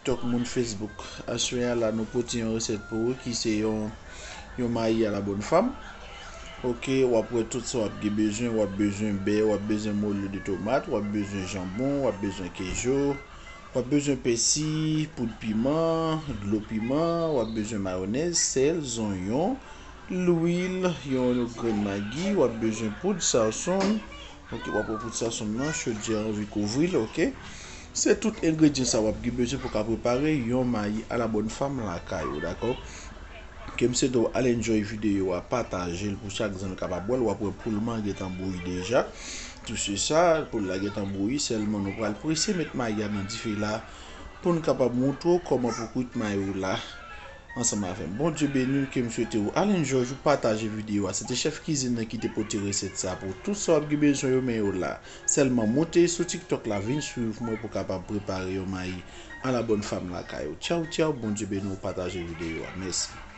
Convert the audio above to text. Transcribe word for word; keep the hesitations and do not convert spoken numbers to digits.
TikTok, moun Facebook. Aswè a la, nou pote yon resèt pou ou ki se yon, yon mayi a la bòn fanm. Ok, w ap wè tout sa w ap gen bezwen. W ap bezwen bè, w ap bezwen molyo de tomat, w ap bezwen janbon, w ap bezwen kejo, w ap bezwen pèsi, poud piman, dlo piman, w ap bezwen mayonèz, sèl, zonyon, lwil, yon grenn magi, w ap bezwen poud sazon. Ok, w ap wè poud sazon nan, chodyè an anvi kouvri l, ok. Se tout engredyan sa w ap gen bezwen pou ka prepare yon mayi a la bòn fanm lakay ou, dakò? Ke m swete w al enjoy videyo a, pataje l pou chak zanmi kapab wè l. W ap wè poul lan gentan bouyi deja. Tou se sa, poul la gentan bouyi, sèlman nou pral prese met mayi a nan dife la pou n kapab montre w kòman pou kwit mayi w la ansanm avè m. Bondye beni w, ke m swete w al enjoy, ou pataje videyo a. Se te chèf kizin nan ki te pote resèt sa pou tout sa w ap gen bezwen yo, men yo la. Sèlman moute sou TikTok la, vin swiv mwen pou kapab prepare yon mayi a la bòn fanm lakay ou. Tchaw, tchaw, Bondye beni w, pataje videyo a. Mèsi.